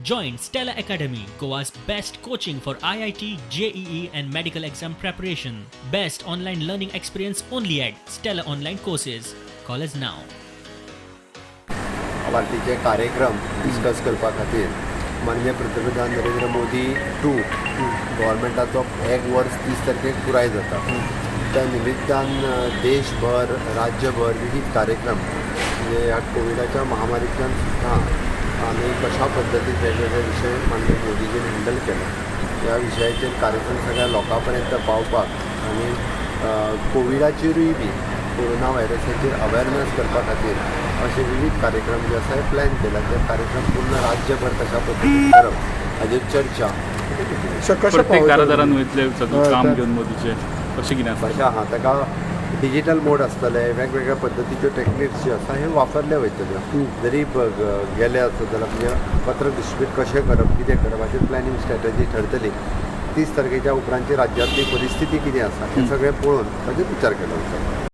Join Stella Academy, Goa's best coaching for IIT, JEE, and medical exam preparation. Best online learning experience only at Stella Online Courses. Call us now. पार्टीचे कार्यक्रम discuss करपा खातीर माननीय पंतप्रधान Narendra Modi two गव्हर्मेंटाचो एक वर्स 30 तारखेक पुराय जाता. त्या निमित्तान देशभर राज्यभर विविध कार्यक्रम म्हणजे ह्या कोविडाच्या महामारीतल्यान सुद्दां आमी कशा पद्दतीन वेगवेगळे विशय माननीय मोदीजीन हँडल केला ह्या विशयाचेर कार्यक्रम सगळ्या लोकां पर्यंत पावपाक आनी कोविडाचेरूय बी कोरोना व्हायरसाचेर अवेरनस करपा खातीर असे विविध कार्यक्रम जे आसा हे प्लॅन केला. ते कार्यक्रम पूर्ण राज्यभर कशा पद्दतीन करप हाजेर चर्चा. प्रत्येक घरादारान वयतले सगळें काम घेवन मोदीचें कशें कितें आसा कशें आहा ताका डिजिटल मोड आसतले, वेगवेगळ्या पद्दतीच्यो टेक्निक्स ज्यो आसा हे वापरले वयतल्यो. जरी गेले आसत जाल्यार म्हणजे पत्र डिस्ट्रिब्यूट कशें करप कितें करप हाचेर प्लॅनिंग स्ट्रॅटजी ठरतली. 30 तारखेच्या उपरांतची राज्यांतली परिस्थिती कितें आसा हें सगळें पळोवन ताचेर विचार केलो वयतलो.